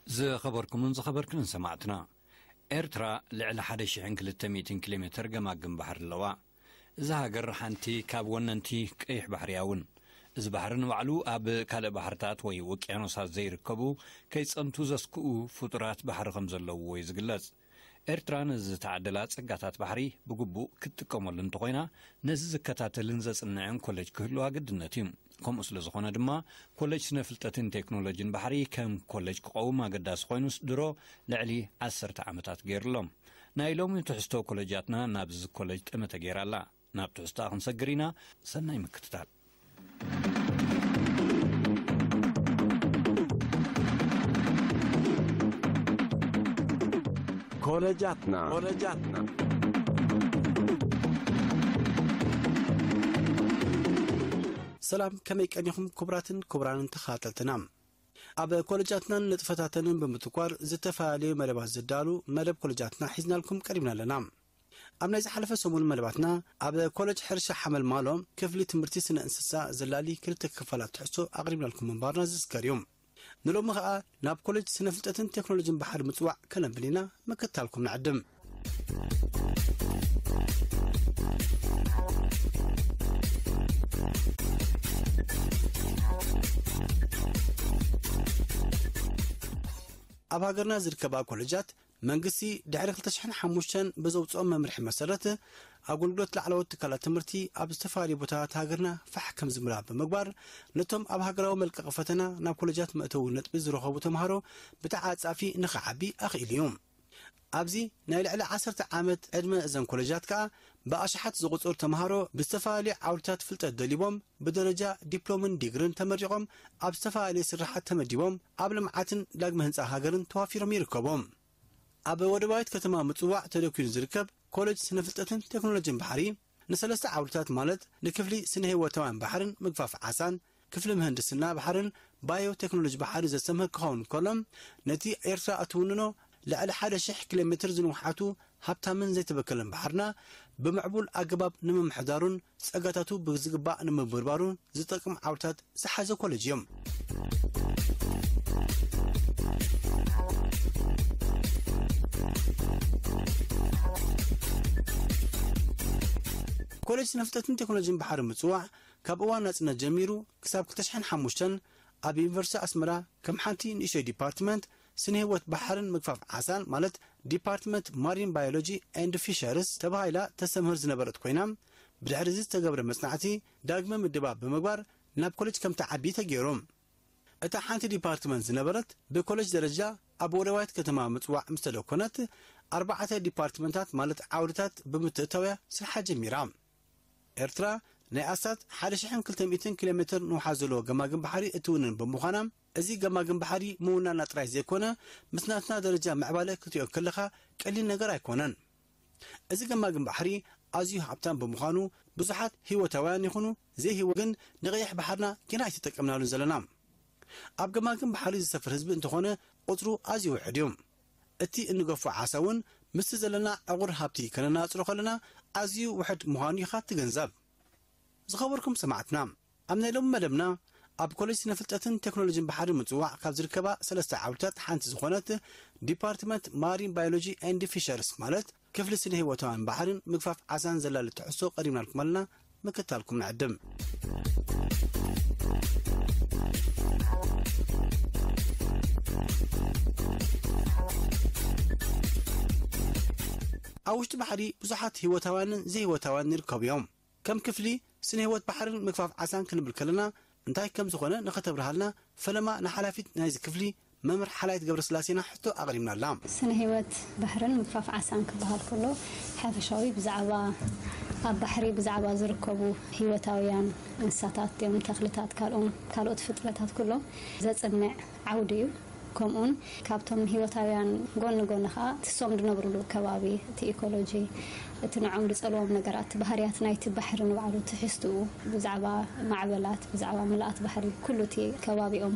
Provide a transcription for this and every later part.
ዝኸበርኩምን ዝኸበርክንን ሰማዕትና፣ ኤርትራ ልዕሊ ሓደ ሽሕን ክልተ ሚእትን ኪሎ ሜትር ገማግም ባሕሪ ኣለዋ። እዛ ሃገር ሓንቲ ካብ ወነንቲ ቀይሕ ባሕሪ እያ እውን። እዚ ባሕሪ ንባዕሉ ኣብ ካልእ ባሕርታት ወይ ውቅያኖሳት ዘይርከቡ፣ ከይጸንቱ ዘስክኡ ፍጡራት ባሕሪ ከም ዘለውዎ እዩ ዝግለጽ። ኤርትራ ነዚ ዝተዓደላ ጸጋታት ባሕሪ ብግቡእ ክትጥቀመሉ እንተኾይና፣ ነዚ ዝከታተልን ዘጽንዕን ኮሌጅ ክህልዋ ግድነት እዩ። ከምኡ ስለ ዝኾነ ድማ፣ ኮሌጅ ስነ ፍልጠትን ቴክኖሎጂን ባሕሪ ከም ኮሌጅ ክቐውም ኣገዳሲ ኮይኑስ ድሮ ልዕሊ ዓሰርተ ዓመታት ገይሩ ኣሎ። ናይ ሎሚ ትሕዝቶ ኮሌጃትና ናብዚ ኮሌጅ ጠመተ ገይራ ኣላ። ናብ ትሕዝቶኣ ክንሰግር ኢና። ሰናይ ምክትታል። ኮለጃትና። ኮለጃትና። ሰላም፣ ከመይ ቀኒኹም ክቡራትን ክቡራንን ተኸታተልትና? ኣብ ኮለጃትናን ንጥፈታተንን ብምትኳር ዝተፈላለዩ መደባት ዘዳሉ መደብ ኮለጃትና ሒዝናልኩም ቀሪብና ኣለና። ኣብ ናይ ዝሓለፈ ሰሙን መደባትና ኣብ ኮለጅ ሕርሻ ሓመልማሎ ክፍሊ ትምህርቲ ስነ እንስሳ ዘላሊ ክልተ ክፋላት ትሕዝቶ ኣቕሪብናልኩም ምንባርና ዝዝከር እዩ። ንሎሚ ኸኣ ናብ ኮለጅ ስነ ፍልጠትን ቴክኖሎጂን ባሕሪ ምጽዋዕ ከነብል ኢና። ምክትታልኩም ንዕድም። ኣብ ሃገርና ዝርከባ ኮለጃት መንግስቲ ድሕሪ ክልተ ሽሕን ሓሙሽተን ብዘውፅኦም መምርሒ መሰረት ኣገልግሎት ላዕለዎት ትካላት ትምህርቲ ኣብ ዝተፈላለዩ ቦታታት ሃገርና ፋሕ ከም ዝምላ ብምግባር ነቶም ኣብ ሃገራዊ መልቀቂ ፈተና ናብ ኮለጃት መእተዊ ነጥቢ ዝረኸቡ ተምሃሮ ብተዓፃፊ ንኽዓቢ ኣኽኢሉ እዩ። ኣብዚ ናይ ልዕሊ ዓሰርተ ዓመት ዕድመ እዘን ኮለጃት ከኣ ብኣሽሓት ዝቑጸሩ ተምሃሮ ብዝተፈላለዩ ዓውድታት ፍልጠት ደሊቦም ብደረጃ ዲፕሎምን ዲግርን ተመሪቖም ኣብ ዝተፈላለየ ስራሓት ተመዲቦም ኣብ ልምዓትን ዳግመ ህንጻ ሃገርን ተዋፊሮም ይርከቡ። ኣብ ወደባዊት ከተማ ምጽዋዕ ተደኲኑ ዝርከብ ኮሌጅ ስነ ፍልጠትን ቴክኖሎጂን ባሕሪ ንሰለስተ ዓውድታት ማለት ንክፍሊ ስነ ህይወታውያን ባሕርን ምግፋፍ ዓሳን ክፍሊ ምህንድስና ባሕርን ባዮ ቴክኖሎጂ ባሕሪ ዘስተምህር ክኸውን ከሎ፣ ነቲ ኤርትራ እትውንኖ ልዕሊ ሓደ ሽሕ ኪሎ ሜትር ዝንውሓቱ ሃብታምን ዘይተበከለን ባሕርና ብምዕቡል ኣገባብ ንምምሕዳሩን ጸጋታቱ ብዝግባእ ንምብርባሩን ዝጠቅም ዓውድታት ዝሓዘ ኮሌጅ እዩ። ኮሌጅ ስነ ፍልጠትን ቴክኖሎጂን ባሕሪ ምጽዋዕ ካብ እዋን ናጽነት ጀሚሩ ክሳብ ክልተ ሽሕን ሓሙሽተን ኣብ ዩኒቨርሲቲ ኣስመራ ከም ሓንቲ ንእሽቶይ ዲፓርትመንት ስነ ህይወት ባሕርን ምግፋፍ ዓሳን ማለት ዲፓርትመንት ማሪን ባዮሎጂ ኤንድ ፊሸርስ ተባሂላ ተስተምህር ዝነበረት ኮይና፣ ብድሕሪ እዚ ዝተገብረ መጽናዕቲ ዳግመ ምድባ ብምግባር ናብ ኮሌጅ ከም ትዓቢ ተገይሩ። እታ ሓንቲ ዲፓርትመንት ዝነበረት ብኮሌጅ ደረጃ ኣብ ወደባዊት ከተማ ምጽዋዕ ምስ ተደኮነት፣ ኣርባዕተ ዲፓርትመንታት ማለት ዓውድታት ብምትእታውያ ስርሓ ጀሚራ። ኤርትራ ናይ ኣስታት ሓደ ሽሕን ክልተ ሚእትን ኪሎ ሜትር ንውሓት ዘለዎ ገማግም ባሕሪ እትውንን ብምዃና፣ እዚ ገማግም ባሕሪ ምውናና ጥራይ ዘይኮነ፣ ምስ ናትና ደረጃ ምዕባለ ክትሪኦ ከለኻ ቀሊል ነገር ኣይኮነን። እዚ ገማግም ባሕሪ ኣዝዩ ሃብታም ብምዃኑ፣ ብዙሓት ህይወታውያን ይኹኑ ዘይህይወት ግን ንቐይሕ ባሕርና ጌና ኣይተጠቀምናሉን ዘለና። ኣብ ገማግም ባሕሪ ዝሰፍር ህዝቢ እንተኾነ ቁጽሩ ኣዝዩ ውሑድ እዩ። እቲ እንገፎ ዓሳ እውን ምስቲ ዘለና ዕቑር ሃብቲ ከነነጻጽሮ ከለና ኣዝዩ ውሑድ ምዃኑ ኢኻ ትግንዘብ። ዝኸበርኩም ሰማዕትና፣ ኣብ ናይ ሎሚ መደብና ኣብ ኮሌጅ ስነ ፍልጠትን ቴክኖሎጂን ባሕሪ ምጽዋዕ ካብ ዝርከባ ሰለስተ ዓውድታት ሓንቲ ዝኾነት ዲፓርትመንት ማሪን ባዮሎጂ ኤንድ ፊሸርስ ማለት ክፍሊ ስነ ህይወታውያን ባሕርን ምግፋፍ ዓሳን ዘላሊ ትሕዝቶ ቀሪብናልኩም ኣለና። ምክታልኩም ንዕድም። ኣብ ውሽጢ ባሕሪ ብዙሓት ህይወታውያንን ዘይህይወታውያንን ይርከቡ እዮም። ከም ክፍሊ ስነ ህይወት ባሕርን ምግፋፍ ዓሳን ክንብል ከለና እንታይ ከም ዝኾነ ንኸተብርሃልና ፈለማ ንሓላፊት ናይዚ ክፍሊ መምህር ሓላይት ገብረስላሴና ሕቶ ኣቕሪብናላ። ስነ ህይወት ባሕርን ምግፋፍ ዓሳን ክበሃል ከሎ ሓፈሻዊ ብዛዕባ ኣብ ባሕሪ ብዛዕባ ዝርከቡ ህይወታውያን እንስሳታት እዮም፣ ተኽልታት፣ ካልኦም ካልኦት ፍጥረታት ኩሎም ዘጽንዕ ዓውዲ እዩ። ከምኡውን ካብቶም ህይወታውያን ጎኒ ጎኒ ኸዓ ትሶም ዝነብሩሉ ከባቢ፣ እቲ ኢኮሎጂ፣ እቲ ንዖም ዝጸልዎም ነገራት፣ ባህርያት ናይቲ ባሕሪ ንባዕሉ፣ ትሕዝትኡ፣ ብዛዕባ ማዕበላት፣ ብዛዕባ ምልኣት ባሕሪ፣ ኩሉ እቲ ከባቢኦም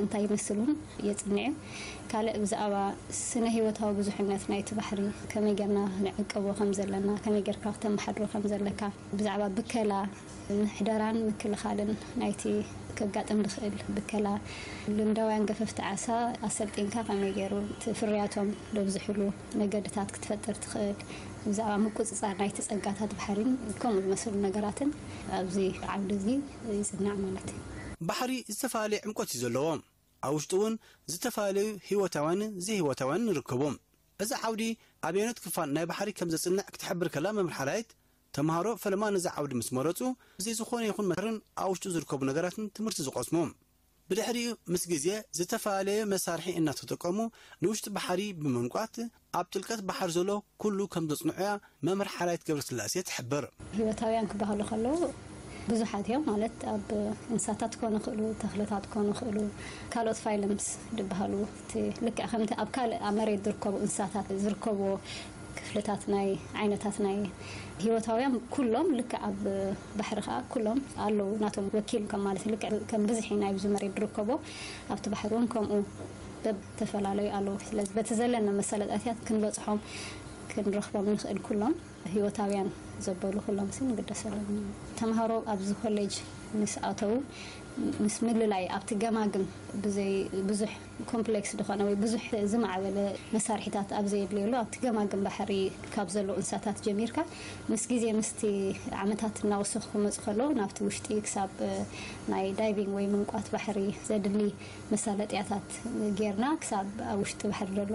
እንታይ ይመስል እውን የጽንዕ እዩ። ካልእ ብዛዕባ ስነ ህይወታዊ ብዙሕነት ናይቲ ባሕሪ፣ ከመይ ጌርና ንዕቅቦ ከም ዘለና፣ ከመይ ጌርካ ክተመሓድሮ ከም ዘለካ፣ ብዛዕባ ብከላ ምሕደራን ምክልኻልን ናይቲ ከጋጥም ዝኽእል ብከላ፣ ልምዳውያን ገፈፍቲ ዓሳ ኣሰልጢንካ ከመይ ገይሩ እቲ ፍርያቶም ደብዝሕሉ መገድታት ክትፈጥር ትኽእል፣ ብዛዕባ ምቁጽጻር ናይቲ ጸጋታት ባሕሪን ከምኡ ዝመስሉ ነገራትን ኣብዚ ዓውዲ እዚ ይጽናዕ ማለት እዩ። ባሕሪ ዝተፈላለየ ዕምቆት እዩ ዘለዎ። ኣብ ውሽጡ እውን ዝተፈላለዩ ህይወታውያን ዘይህይወታውያን ይርከቡ። እዚ ዓውዲ ኣበየኖት ክፋል ናይ ባሕሪ ከም ዘጽንዕ ክትሕብር ከላ መምህር ሓላይት፣ ተምሃሮ ፈለማ ነዚ ዓውዲ ምስ መረጹ ብዘይ ዝኾነ ይኹን መትርን ኣብ ውሽጡ ዝርከቡ ነገራትን ትምህርቲ ዝቐስሙ። ብድሕሪኡ ምስ ግዜ ዝተፈላለየ መሳርሒ እናተጠቀሙ ንውሽጢ ባሕሪ ብምንቋት ኣብ ጥልቀት ባሕሪ ዘሎ ኩሉ ከም ዘጽንዑ እያ መምህር ሓላይት ገብረስላሴ ትሕብር። ህይወታውያን ክበሃሉ ከለዉ ብዙሓት እዮም። ማለት ኣብ እንስሳታት ክኾኑ ይኽእሉ፣ ተኽልታት ክኾኑ ይኽእሉ፣ ካልኦት ፋይለምስ ዝበሃሉ፣ እቲ ልክዕ ከምቲ ኣብ ካልእ ኣብ መሬት ዝርከቡ እንስሳታት ዝርከብዎ ክፍልታት ናይ ዓይነታት ናይ ህይወታውያን ኩሎም ልክዕ ኣብ ባሕሪ ከዓ ኩሎም ኣለዉ፣ ናቶም ወኪል ከም ማለት ልክዕ ከም ብዝሒ ናይ ብዙ መሬት ዝርከቦ ኣብቲ ባሕሪ እውን ከምኡ በብ ተፈላለዩ ኣለዉ። ስለዚ በቲ ዘለና መሳለጥያታት ክንበፅሖም ክንረኽቦም ንኽእል ኩሎም ህይወታውያን ዘበሉ ኩሎም ሲ ንግደሰሎም። ተምሃሮ ኣብዚ ኮሌጅ ምስ ኣተዉ ምስ ምልላይ ኣብቲ ገማግም ብዘይ ብዙሕ ኮምፕሌክስ ዝኾነ ወይ ብዙሕ ዝማዕበለ መሳርሒታት ኣብ ዘየድልየሉ ኣብቲ ገማግም ባሕሪ ካብ ዘለዉ እንስሳታት ጀሚርካ ምስ ግዜ ምስቲ ዓመታት እናወሰኹ ክመፁ ከለዉ ናብቲ ውሽጢ ክሳብ ናይ ዳይቪንግ ወይ ምንቋት ባሕሪ ዘድሊ መሳለጥያታት ጌርና ክሳብ ኣብ ውሽጢ ባሕሪ ዘሎ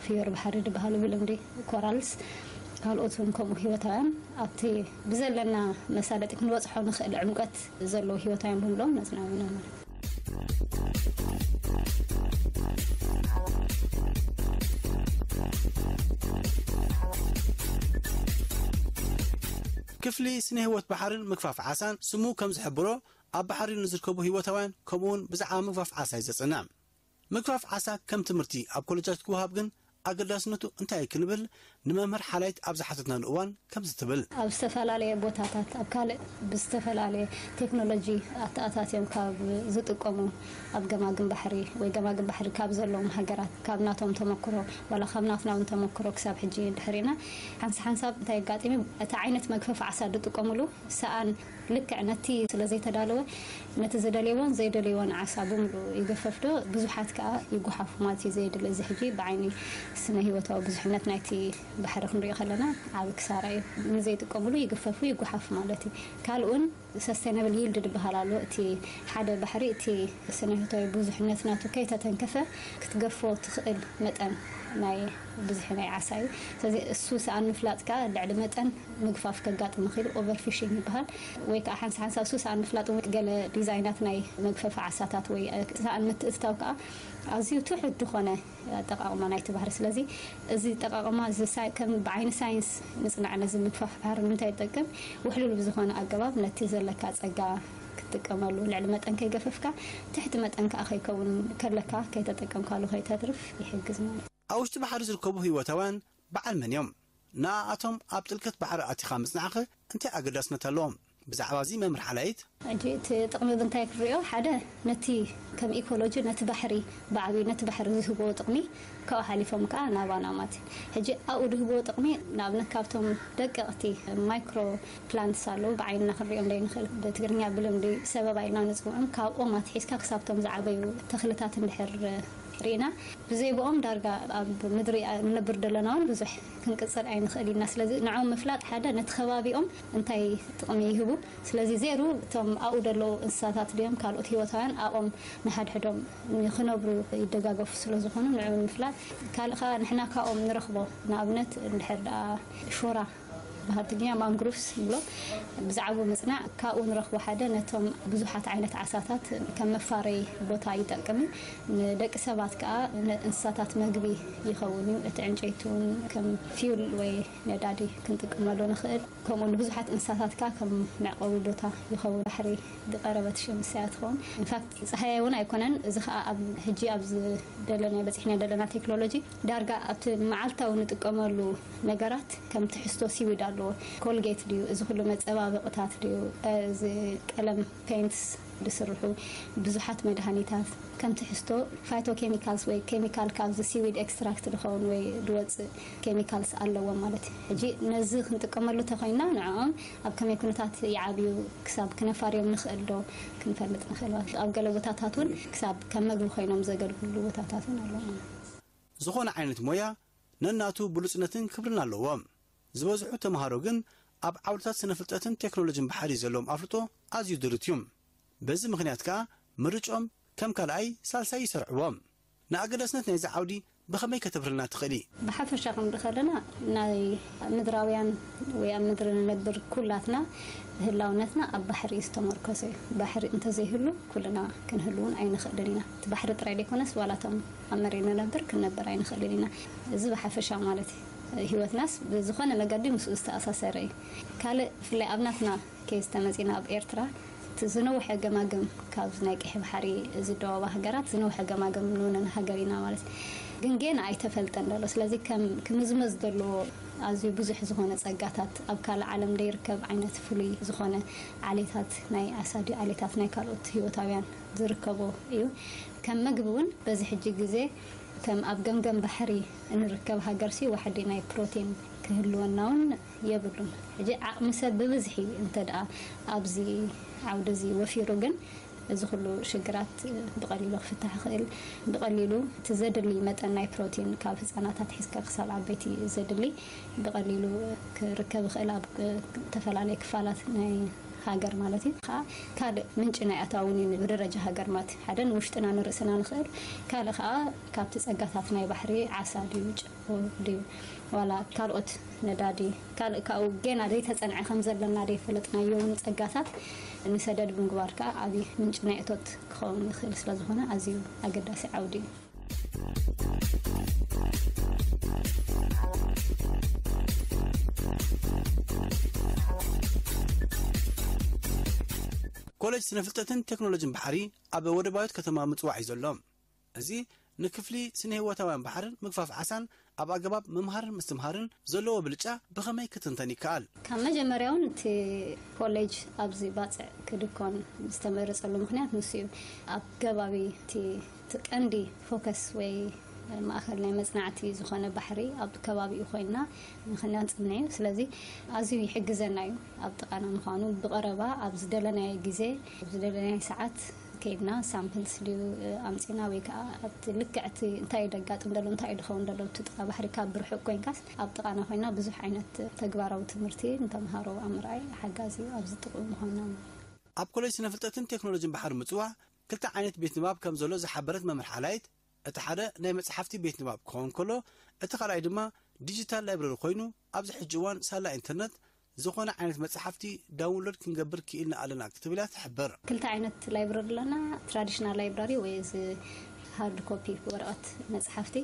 ፍዮር ባሕሪ ዝበሃሉ ብልምዲ ኮራልስ ካልኦት እውን ከምኡ ህይወታውያን ኣብቲ ብዘለና መሳለጢ ክንበፅሖ ንኽእል ዕምቀት ዘለዉ ህይወታውያን ብምልኦም ነፅናዕና ማለት ክፍሊ ስነ ህይወት ባሕርን ምግፋፍ ዓሳን ስሙ ከም ዝሕብሮ ኣብ ባሕሪ ንዝርከቡ ህይወታውያን ከምኡውን ብዛዕባ ምግፋፍ ዓሳ እዩ ዘጽንዕ። ምግፋፍ ዓሳ ከም ትምህርቲ ኣብ ኮለጃት ክወሃብ ግን ኣገዳስነቱ እንታይ እዩ ክንብል ንመምህር ሓላይት ኣብ ዝሓተትናሉ እዋን ከምዚ ትብል። ኣብ ዝተፈላለየ ቦታታት ኣብ ካልእ ብዝተፈላለየ ቴክኖሎጂ ኣተኣታትዮም ካብ ዝጥቀሙ ኣብ ገማግም ባሕሪ ወይ ገማግም ባሕሪ ካብ ዘለዎም ሃገራት ካብ ናቶም ተመክሮ ዋላ ካብ ናትና እውን ተመክሮ ክሳብ ሕጂ ድሕሪና ሓንሳ ሓንሳብ እንታይ ኣጋጢሚ እቲ ዓይነት መግፈፍ ዓሳ ዝጥቀምሉ ሰኣን ልክዕ ነቲ ስለ ዘይተዳለወ ነቲ ዝደልይዎን ዘይደልይዎን ዓሳ ብምሉኡ ይገፈፍ ዶ ብዙሓት ከኣ ይጉሓፉ ማለት እዩ ዘየድሊ እዚ ሕጂ ብዓይኒ ስነ ህይወታዊ ብዙሕነት ናይቲ ባሕሪ ክንሪኦ ከለና ዓቢ ክሳራ እዩ ንዘይጥቀምሉ ይግፈፉ ይጉሓፉ ማለት እዩ ካልኡን ሰስተይነብል ይልድ ዝበሃል ኣሎ እቲ ሓደ ባሕሪ እቲ ስነ ህይወታዊ ብዙሕነት ናቱ ከይተተንከፈ ክትገፎ ትኽእል መጠን ናይ ብዝሒ ናይ ዓሳ እዩ ስለዚ እሱ ሰኣን ምፍላጥ ከኣ ልዕሊ መጠን ምግፋፍ ከጋጥም ይኽእል ኦቨር ፊሽንግ ይበሃል ወይ ከዓ ሓንሳ ሓንሳ እሱ ሰኣን ምፍላጥ እውን ገለ ዲዛይናት ናይ መግፈፊ ዓሳታት ወይ ሰኣን ምትእትታው ከዓ ኣዝዩ ትሑት ዝኾነ ኣጠቃቕማ ናይቲ ባህሪ ስለዚ እዚ ጠቃቅማ እዚ ሳይ- ከም ብዓይኒ ሳይንስ ምፅናዕ ነዚ ምግፋፍ ባህሪ ንምንታይ ይጠቅም ውሕሉል ብዝኾነ ኣገባብ ነቲ ዘለካ ፀጋ ክትጥቀመሉ ልዕሊ መጠን ከይገፈፍካ ትሕቲ መጠን ከዓ ከይከውን ከለካ ከይተጠቀምካሉ ከይተትርፍ ይሕግዝ ማለት እዩ ኣብ ውሽጢ ባሕሪ ዝርከቡ ህይወታውያን በዓል መን እዮም? ንኣኣቶም ኣብ ጥልቀት ባሕሪ ኣቲኻ ምጽናዕኸ እንታይ ኣገዳስነት ኣለዎ? ብዛዕባ እዚ መምህር ሓላይት። ሕጂ እቲ ጥቕሚ ብንታይ ክሪኦ ሓደ ነቲ ከም ኢኮሎጂ ነቲ ባሕሪ ብዓብዩ ነቲ ባሕሪ ዝህብዎ ጥቕሚ ካብኡ ሓሊፎም ከዓ ናባና ማለት እዩ። ሕጂ ኣብኡ ዝህብዎ ጥቕሚ ንኣብነት ካብቶም ደቀቕቲ ማይክሮ ፕላንትስ ኣለዉ ብዓይንና ክንሪኦም ዘይንኽእል ብትግርኛ ብልምዲ ሰበባ ኢልና ንፅውዖም ካብኦም ኣትሒዝካ ክሳብቶም ዝዓበዩ ተኽልታት እንድሕር ርኢና ብዘይ ብኦም ዳርጋ ኣብ ምድሪ ንነብር ዘለና እውን ብዙሕ ክንቅፅል ኣይንኽእል ኢና ስለዚ ንዖም ምፍላጥ ሓደ ነቲ ከባቢኦም እንታይ ጥቕሚ ይህቡ ስለዚ ዜሩ እቶም ኣብኡ ዘለዉ እንስሳታት ድዮም ካልኦት ህይወታውያን ኣብኦም ንሓድሕዶም ንክነብሩ ይደጋገፉ ስለዝኾኑ ንዑ ምፍላጥ ካልእ ከዓ ንሕና ካብኦም ንረኽቦ ንኣብነት እንድሕር ደኣ ሾራ በሃል ትግርኛ ማንግሩቭስ ንብሎ ብዛዕባ ምፅናዕ ካብኡ ንረኽቦ ሓደ ነቶም ብዙሓት ዓይነት ዓሳታት ከም መፋረይ ቦታ ይጠቅም እዩ። ንደቂ ሰባት ከዓ ንእንስሳታት መግቢ ይኸውን እዩ። እቲ ዕንጨይቲ እውን ከም ፊውል ወይ ነዳዲ ክንጥቀመሉ ንኽእል። ከምኡ ንብዙሓት እንስሳታት ከዓ ከም መዕቆቢ ቦታ ይኸውን። ባሕሪ ዝቐረበት ሸምስያ ትኸውን። ኢንፋክት ፀሃያይ እውን ኣይኮነን። እዚ ከዓ ኣብ ሕጂ ኣብ ዝደለናዮ በፂሕናዮ ዘለና ቴክኖሎጂ ዳርጋ ኣብቲ መዓልታዊ ንጥቀመሉ ነገራት ከም ትሕዝቶ ሲዊድ ኣለዎ ኮልጌት ድዩ እዚ ኩሉ መፀባበቕታት ድዩ እዚ ቀለም ፔንትስ ዝስርሑ ብዙሓት መድሃኒታት ከም ትሕዝቶ ፋይቶ ኬሚካልስ ወይ ኬሚካል ካብዚ ሲዊድ ኤክስትራክት ዝኸውን ወይ ዝወፅእ ኬሚካልስ ኣለዎም ማለት እዩ። ሕጂ ነዚ ክንጥቀመሉ ተኮይና ንዕኦም ኣብ ከመይ ኩነታት ይዓብዩ ክሳብ ክነፋርዮም ንኽእል ዶ ክንፈልጥ ንኽእል ማለት እዩ። ኣብ ገለ ቦታታት እውን ክሳብ ከም መግቢ ኮይኖም ዘገልግሉ ቦታታት እውን ኣለዉ ማለት እዩ። ዝኾነ ዓይነት ሞያ ነናቱ ብሉጽነትን ክብርን ኣለዎም። ዝበዝሑ ተምሃሮ ግን ኣብ ዓውድታት ስነ ፍልጠትን ቴክኖሎጂን ባሕሪ ዘለዎም ኣፍልጦ ኣዝዩ ድሩት እዩ። በዚ ምኽንያት ከኣ ምርጭኦም ከም ካልኣይ ሳልሳይ ይሰርዕዎም። ንኣገዳስነት ናይዚ ዓውዲ ብኸመይ ከተብርህልና ትኽእሊ? ብሓፈሻ ክንርኢ ከለና ናይ ምድራውያን ወይ ኣብ ምድሪ ንነብር ኩላትና ህላውነትና ኣብ ባሕሪ ዝተመርኮሰ እዩ። ባሕሪ እንተዘይህሉ ኩልና ክንህልውን ኣይንኽእልን ኢና። እቲ ባሕሪ ጥራይ ዘይኮነስ ዋላ እቶም ኣብ መሬት ንነብር ክንነብር ኣይንኽእልን ኢና። እዚ ብሓፈሻ ማለት እዩ። ህይወትናስ ብዝኾነ መገዲ ምስኡ ዝተኣሳሰረ እዩ። ካልእ ብፍላይ ኣብ ናትና ኬዝ ተመጺና ኣብ ኤርትራ እቲ ዝነውሐ ገማግም ካብ ናይ ቀይሕ ባሕሪ ዝደወባ ሃገራት ዝነውሐ ገማግም ንውነን ሃገር ኢና ማለት እዩ። ግን ጌና ኣይተፈልጠን ዘሎ። ስለዚ ከም ክምዝመዝ ዘለዎ ኣዝዩ ብዙሕ ዝኾነ ጸጋታት ኣብ ካልእ ዓለም ዘይርከብ ዓይነት ፍሉይ ዝኾነ ዓሌታት ናይ ኣሳዲ ዓሌታት ናይ ካልኦት ህይወታውያን ዝርከቦ እዩ። ከም መግቢ እውን በዚ ሕጂ ግዜ ከም ኣብ ገምገም ባሕሪ እንርከብ ሃገርሲ ዋሕዲ ናይ ፕሮቲን ክህልወና እውን የብሉን። ሕጂ ዓቕሚ ሰብ ብብዝሒ እንተ ደኣ ኣብዚ ዓውዲ እዚ ወፊሩ ግን እዚ ኩሉ ሽግራት ብቐሊሉ ክፍታሕ ይኽእል። ብቐሊሉ እቲ ዘድሊ መጠን ናይ ፕሮቲን ካብ ህፃናት ኣትሒዝካ ክሳብ ዓበይቲ ዘድሊ ብቐሊሉ ክርከብ ይኽእል ኣብ ዝተፈላለየ ክፋላት ናይ ሃገር ማለት እዩ። ከዓ ካልእ ምንጪ ናይ ኣታዊ እውን እዩ ብደረጃ ሃገር ማለት እዩ። ሓደ ንውሽጥና ንርእስና ንኽእል፣ ካልእ ከዓ ካብቲ ጸጋታት ናይ ባሕሪ ዓሳ ድዩ ጨው ድዩ ዋላ ካልኦት ነዳዲ ካልእ ካብኡ ጌና ዘይተጸንዐ ከም ዘለና ዘይፈለጥናዮ እውን ጸጋታት ንሰደድ ብምግባር ከዓ ዓብዪ ምንጪ ናይ እቶት ክኸውን ይኽእል ስለ ዝኾነ ኣዝዩ ኣገዳሲ ዓውዲ እዩ። ኮሌጅ ስነ ፍልጠትን ቴክኖሎጂን ባሕሪ ኣብ ወደባዊት ከተማ ምጽዋዕ እዩ ዘሎ። እዚ ንክፍሊ ስነ ህይወታውያን ባሕርን ምግፋፍ ዓሳን ኣብ ኣገባብ ምምሃርን ምስትምሃርን ዘለዎ ብልጫ ብኸመይ ክትንተን ይከኣል? ካብ መጀመርያ እውን እቲ ኮሌጅ ኣብዚ ባጽዕ ክድኮን ዝተመረጸሉ ምኽንያት ንሱ እዩ። ኣብ ከባቢ እቲ እቲ ቀንዲ ፎከስ ወይ ማእከል ናይ መጽናዕቲ ዝኾነ ባሕሪ ኣብ ከባቢኡ ኮይንና ንክነጽንዕ እዩ። ስለዚ ኣዝዩ ይሕግዘና እዩ ኣብ ጥቓና ምዃኑ። ብቐረባ ኣብ ዝደለናዮ ግዜ ኣብ ዝደለናዮ ሰዓት ከይድና ሳምፕልስ ድዩ ኣምጺና ወይ ከዓ ኣብቲ ልክዕ እቲ እንታይ እዩ ደጋጥም ዘሎ እንታይ እዩ ድኸውን ዘሎ እቲ ጥቓ ባሕሪ ካብ ብርሑቕ ኮይንካስ ኣብ ጥቓና ኮይና ብዙሕ ዓይነት ተግባራዊ ትምህርቲ ንተምሃሮ ኣብ ምርኣይ ሓጋዚ እዩ ኣብዚ ጥቕኡ ምዃንና ማለት እዩ። ኣብ ኮሌጅ ስነ ፍልጠትን ቴክኖሎጂን ባሕሪ ምጽዋዕ ክልተ ዓይነት ቤት ንባብ ከም ዘሎ ዝሓበረት መምህር ሓላይት እቲ ሓደ ናይ መጽሓፍቲ ቤት ንባብ ክኸውን ከሎ እቲ ካልኣይ ድማ ዲጂታል ላይብረሪ ኮይኑ ኣብዚ ሕጂ እዋን ሳላ ኢንተርነት ዝኾነ ዓይነት መጽሓፍቲ ዳውንሎድ ክንገብር ክኢልና ኣለና ክትብል እያ ትሕብር። ክልተ ዓይነት ላይብረሪ ኣለና። ትራዲሽናል ላይብረሪ ወይ እዚ ሃርድ ኮፒ ወረቐት መጽሓፍቲ፣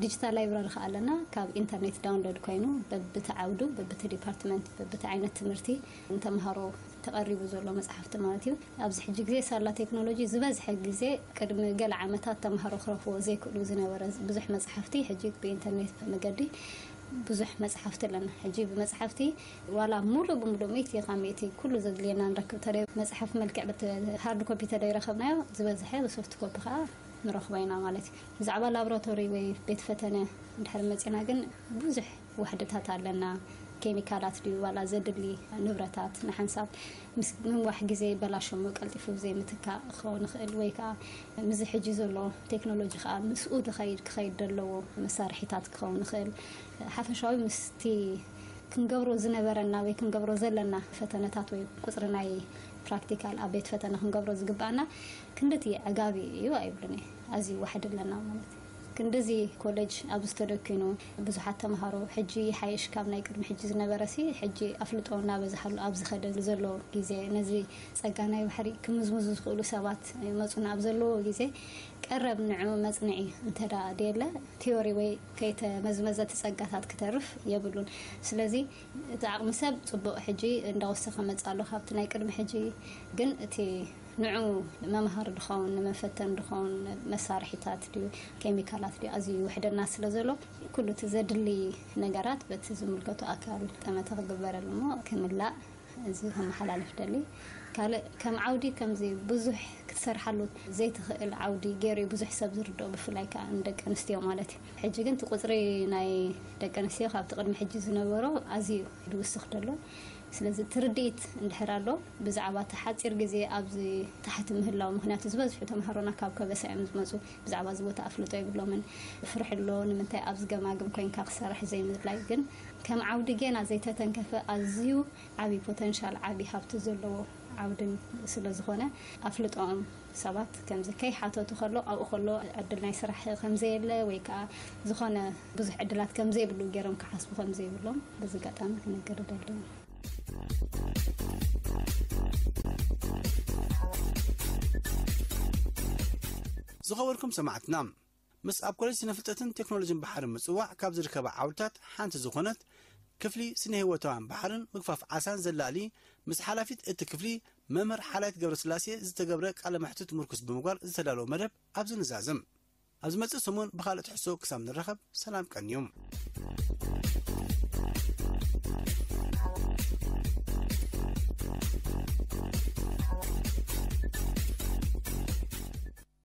ዲጂታል ላይብረሪ ከኣ ኣለና። ካብ ኢንተርኔት ዳውንሎድ ኮይኑ በብቲ ዓውዱ በብቲ ዲፓርትመንት በብቲ ዓይነት ትምህርቲ ንተምሃሮ ተቐሪቡ ዘሎ መጽሓፍቲ ማለት እዩ። ኣብዚ ሕጂ ግዜ ሳላ ቴክኖሎጂ ዝበዝሐ ግዜ ቅድሚ ገለ ዓመታት ተምሃሮ ክረኽቦ ዘይክእሉ ዝነበረ ብዙሕ መጽሓፍቲ ሕጂ ብኢንተርኔት መገዲ ብዙሕ መጽሓፍቲ ኣለና። ሕጂ ብመጽሓፍቲ ዋላ ሙሉእ ብሙሉእ ሚእቲ ካብ ሚእቲ ኩሉ ዘድልየና ንረክብ። ተደ መጽሓፍ መልክዕ በቲ ሃርድ ኮፒ ተደይረኸብናዮ ዝበዝሐ ብሶፍት ኮፒ ከዓ ንረኽቦ ኢና ማለት እዩ። ብዛዕባ ላብራቶሪ ወይ ቤት ፈተነ እንድሕር መጺና ግን ብዙሕ ዋሕድታት ኣለና። ኬሚካላት ድዩ ዋላ ዘድሊ ንብረታት ንሓንሳብ ምስ ምንዋሕ ግዜ በላሸሞ ቀልጢፉ ዘይምትካእ ክኸውን ይኽእል ወይ ከዓ ምዚ ሕጂ ዘሎ ቴክኖሎጂ ከዓ ምስኡ ዝኸይድ ክኸይድ ዘለዎ መሳርሒታት ክኸውን ይኽእል። ሓፈሻዊ ምስቲ ክንገብሮ ዝነበረና ወይ ክንገብሮ ዘለና ፈተነታት ወይ ቁፅሪ ናይ ፕራክቲካል ኣብ ቤት ፈተነ ክንገብሮ ዝግባኣና ክንድቲ ዕጋቢ እዩ ኣይብሉን እየ። ኣዝዩ ዋሕድ ኣለና ማለት እዩ። ክንድዚ ኮሌጅ ኣብዚ ተደኪኑ ብዙሓት ተምሃሮ ሕጂ ሓይሽ ካብ ናይ ቅድሚ ሕጂ ዝነበረ ሲ ሕጂ ኣፍልጦ እናበዝሃሉ ኣብ ዝኸደ ዘሎ ግዜ ነዚ ጸጋ ናይ ባሕሪ ክምዝምዙ ዝኽእሉ ሰባት ይመጹና ኣብ ዘለዎ ግዜ ቀረብ ንዑ መጽንዒ እንተ ደኣ ደየለ ቲዮሪ ወይ ከይተመዝመዘ እቲ ጸጋታት ክተርፍ የብሉን። ስለዚ እቲ ዓቕሚ ሰብ ጽቡቕ ሕጂ እንዳወሰኸ መጽእ ኣሎ ካብቲ ናይ ቅድሚ ሕጂ ግን እቲ ንዑ መምሃሪ ድኸውን ንመፈተን ድኸውን መሳርሒታት ድዩ ኬሚካላት ድዩ ኣዝዩ ይውሕደና ስለ ዘሎ ኩሉ እቲ ዘድሊ ነገራት በቲ ዝምልከቱ ኣካል ጠመተ ክግበረሉ እሞ ክምላእ እዚ ከመሓላልፍ ደሊ ካልእ ከም ዓውዲ ከምዚ ብዙሕ ክትሰርሓሉ ዘይትኽእል ዓውዲ ገይሩ እዩ ብዙሕ ሰብ ዝርድኦ፣ ብፍላይ ከዓ ንደቂ ኣንስትዮ ማለት እዩ። ሕጂ ግን እቲ ቁፅሪ ናይ ደቂ ኣንስትዮ ካብቲ ቅድሚ ሕጂ ዝነበሮ ኣዝዩ ይውስኽ ደሎ። ስለዚ ትርድኢት እንድሕር ኣሎ ብዛዕባ እቲ ሓፂር ግዜ ኣብዚ ታሕቲ ምህላው፣ ምክንያቱ ዝበዝሑ ተምሃሮና ካብ ከበሳ እዮም ዝመፁ፣ ብዛዕባ እዚ ቦታ ኣፍልጦ የብሎምን። ፍርሒ ኣሎ፣ ንምንታይ ኣብዚ ገማግም ኮይንካ ክሰርሕ ዘይምድላይ። ግን ከም ዓውዲ ጌና ዘይተተንከፈ ኣዝዩ ዓብዪ ፖተንሻል፣ ዓብዪ ሃብቲ ዘለዎ ዓውድን ስለ ዝኾነ ኣፍልጦኦም ሰባት ከምዚ ከይሓተቱ ከሎ ኣብኡ ከሎ ዕድል ናይ ስራሕ ከምዘየለ ወይ ከዓ ዝኾነ ብዙሕ ዕድላት ከምዘይብሉ ገይሮም ክሓስቡ ከምዘይብሎም በዚ ኣጋጣሚ ክነገር እደሊ። ዝኸበርኩም ሰማዕትና፣ ምስ ኣብ ኮሌጅ ስነ ፍልጠትን ቴክኖሎጂን ባሕርን ምጽዋዕ ካብ ዝርከባ ዓውድታት ሓንቲ ዝኾነት ክፍሊ ስነ ህይወታውያን ባሕርን ምግፋፍ ዓሳን ዘላሊ፣ ምስ ሓላፊት እቲ ክፍሊ መምህር ሓላይት ገብረስላሴ ዝተገብረ ቃለ መሕትት ምርኩስ ብምግባር ዝተዳለወ መደብ ኣብዚ ንዛዝም። ኣብ ዝመጽእ ሰሙን ብኻልእ ትሕዝቶ ክሳብ ንራኸብ ሰላም ቀንዮም።